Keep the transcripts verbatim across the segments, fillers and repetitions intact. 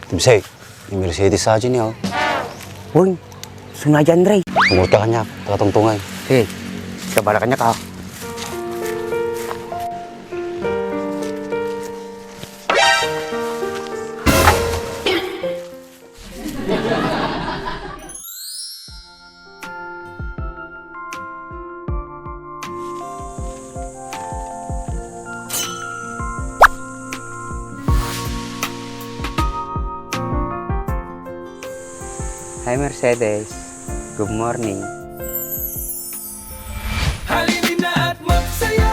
Timsay, ni Mercedes sa dyan niya, oh. Uy, suna dyan, Dre. Sumurot ka kanya, taga tungtungay. Sige, kabala kanya ka. Hi, Mercedes. Good morning. Halina at magsaya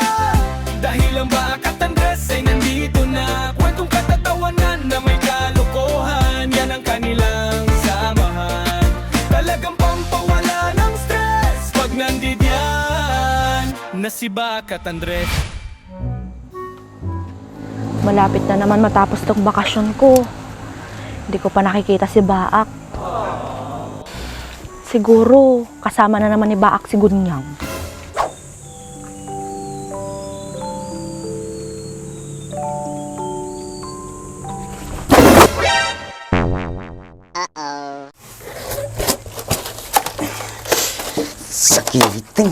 dahil ang Baak at Andres ay nandito na. Kwentong katatawanan na may kalokohan, yan ang kanilang samahan. Talagang pampawala ng stress pag nandidiyan na si Baak at Andres. Malapit na naman matapos tong bakasyon ko. Hindi ko pa nakikita si Baak. Siguro, kasama na naman ni Baak si Gunyang. Sakit.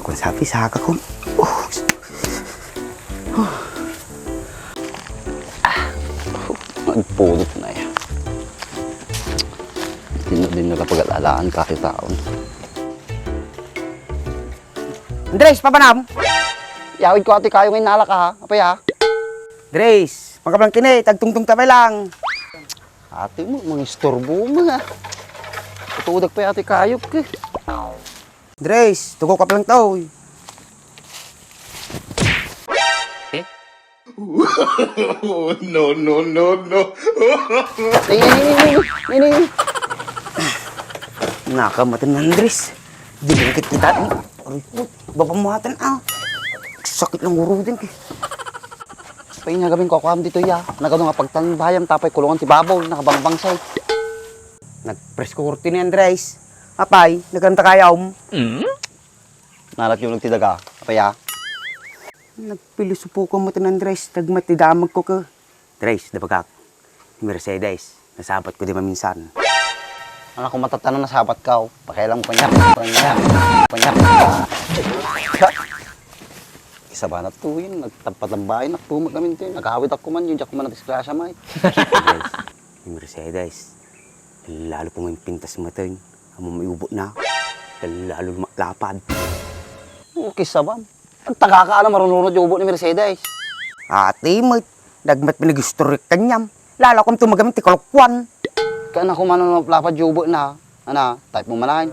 Kung sabi sa ako, oh. Ah, nagpudot na yan. Hindi na din nagapag-alalaan kahit taon. Andres, papanam? Yawid ko ati kayo ngayon nalaka ha? Apay ha? Andres, magkablang kini, tagtungtung tabay lang. Ate mo, mga istorbo mo nga. Tutudag pa yung ate kayop ka. Andres, tugo ka palang tao, eh. No, no, no, no. Ay, ay, ay, ay, ay, ay. Nakamatan ni Andres. Di ba kita? Aray ko, baba mo atan, ah. Sakit lang urutin, eh. Pay nga gabing kukuam dito, ya. Nagano nga pagtanbayam, tapay kulungan ti babaw, nakabangbangsay. Nagpresko kurti ni Andres. Apay, naganta kayam. Nalat yung nagtidaga. Apay, ya. Nagpilisupo ko mo, Andres. Nagmatidamag ko ka. Andres, dabagak. Mercedes, nasabat ko di maminsan. Anak ko, matatana nasabat ka, oh. Pakialam ko niya, ko niya, ko niya. Isa ba na to yun? Nagtampa-tambayan, nagtumag kami to yun. Nagawid ako man yun, diyak man nadisgrasya, may. Mercedes, lalo pong impintas mo to yun. Amo may ubo na. Lalo lumalapad. Okay, sabam. Ang taga ka, ano, marunong yung ubo ni Mercedes. Ate, may nagmat pinagistorya kanyam. Lalo kong tumagamin ti kalukwan. Kaya na kumano lapad yubo na. Ana, type mo manan.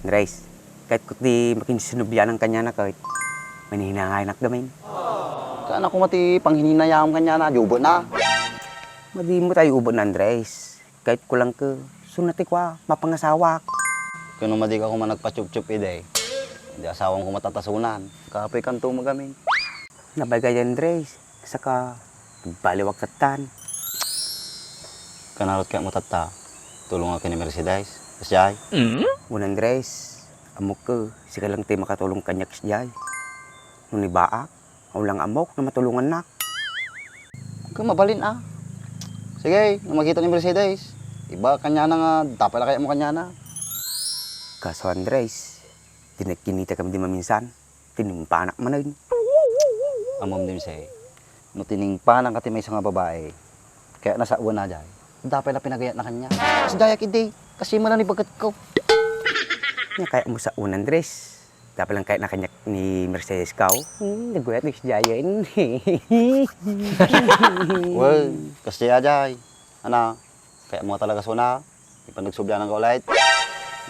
Andres, kahit ko ti makinsinubianan kanya na kahit maninangay nak gamin. Kaya na kumati panghininayam kanya na, yubo na. Madi mo tayo ubo na, Andres. Kahit kulang ka, sunat ti kua, mapangasawak. Kano madi ka kuma nagpachupchup ide. Di asawang kumatatasunan. Kapoy kanto magamin. Nabagay Andres, saka baliwag katan. Kanarot kaya mo tatta, tulong ako ni Mercedes. Kasjay? Wen Andres, amok ka, sika lang ti makatulong kaniak kasjay. No ni Baak, awan lang amok na matulungannak. Ka mabalin a. Sige, no makita ni Mercedes, iba kanyana nga, dapay la kaya mo kanyana. Kaso Andres, di nagkinita kami di maminsan, tinimpanak manen. Amom din say, no tinimpanak ka ti maysa nga babae, kaya nasawan na jay, dapay la pinagayat na kanya. Kasi dayak idi, kasi malan ibagat ko. Nya kaya mo sa un, Andres. Dapat lang kaya na kanya ni Mercedes ka, oh. Hmm, naguyat ni si Jayen. Well, kasi ajay. Ana, kaya mo talaga suna. Ipan nagsubyanan ka ulit.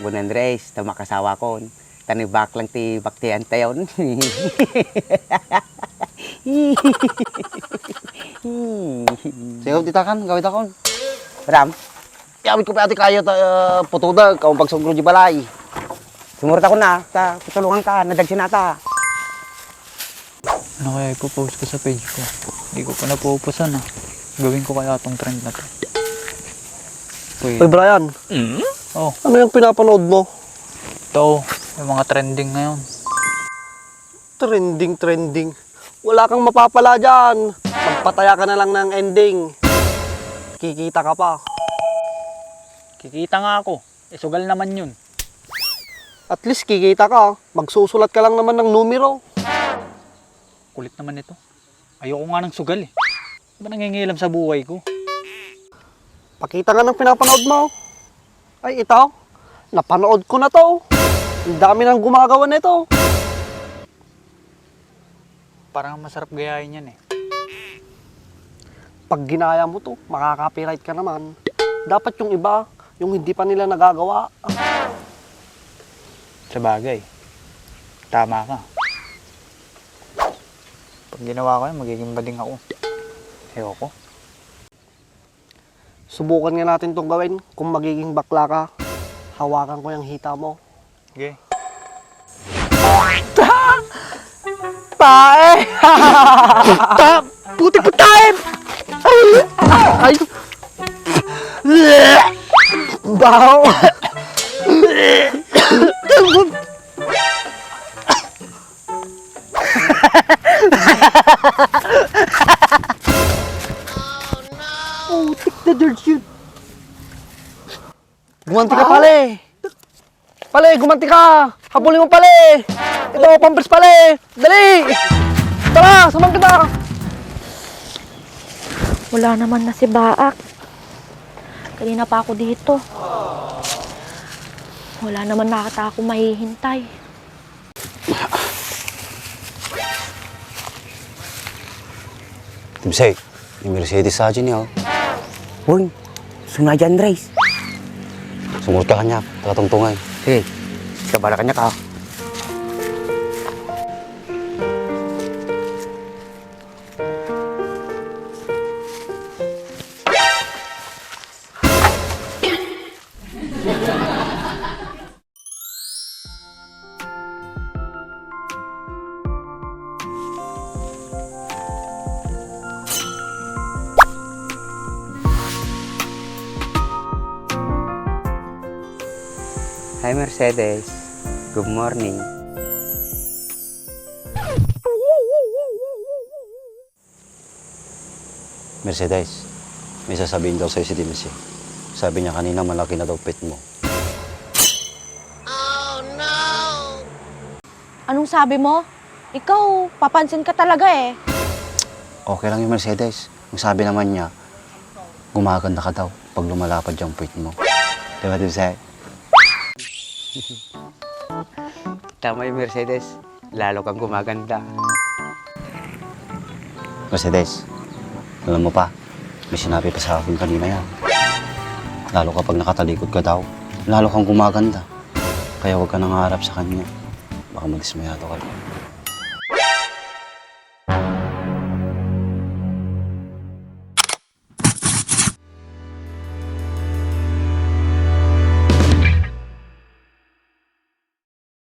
Bun Andres, ta makasawa kon. Tanibak lang ti baktian tayon. Sige, titakan, gawit akon. Ram? Yawit ko pa ati kayo ta, ah, putudag, kamo pagsugro di balay. Sumurot ako na, ta tutulungan ka, nadagsin ata. Ano kaya ipopost ko sa page ko? Di ko pa napupusan, ah. Gawin ko kaya tong trend na to. Uy. Uy, Brian. Oh. Ano yung pinapanood mo? Ito, yung mga trending ngayon. Trending, trending. Wala kang mapapala dyan. Magpataya ka na lang ng ending. Kikita ka pa. Kikita nga ako. Eh, sugal naman yun. At least kikita ka. Magsusulat ka lang naman ng numero. Kulit naman ito. Ayoko nga ng sugal eh. Di ba nangingilam sa buhay ko? Pakita nga ng pinapanood mo. Ay, ito. Napanood ko na to. Ang dami nang gumagawa nito. Parang masarap gayahin yan eh. Pag ginaya mo to, makaka-copyright ka naman. Dapat yung iba, yung hindi pa nila nagagawa. Sabagay, tama ka. Pag ginawa ko yan, magiging bading ako. Ayoko. Subukan nga natin tong gawin kung magiging bakla ka. Hawakan ko yung hita mo. Okay. Tae! Ta-, putik ko, tae! Ay! Baho! Putik na, George, yun. Gumanti ka, pale. Pale, gumanti ka. Habulin mo, pale. Ito, pampers, pale. Dali. Tara, samahan kita. Wala naman na si Baak. Kanina pa ako dito. Wala naman nakita ako mahihintay. Timsay, may Mercedes sa dyan, oh. Uy, suna dyan, Andres. Sumurot ka kanya, tagatungtungan. Sige, kabara kanya ka. Hi, Mercedes. Good morning. Mercedes, may sasabihin daw sa'yo si Dimsy. Sabi niya kanina malaki na daw puwet mo. Anong sabi mo? Ikaw, papansin ka talaga eh. Okay lang yun, Mercedes. Ang sabi naman niya, gumaganda ka daw pag lumalapad yung puwet mo. Di ba, Dimsy? Tama yung Mercedes. Lalo kang gumaganda. Mercedes, alam mo pa, may sinabi pa sa akin kanina yan. Lalo kapag nakatalikod ka daw, lalo kang gumaganda. Kaya huwag ka nang haharap sa kanya. Baka madismayado ka.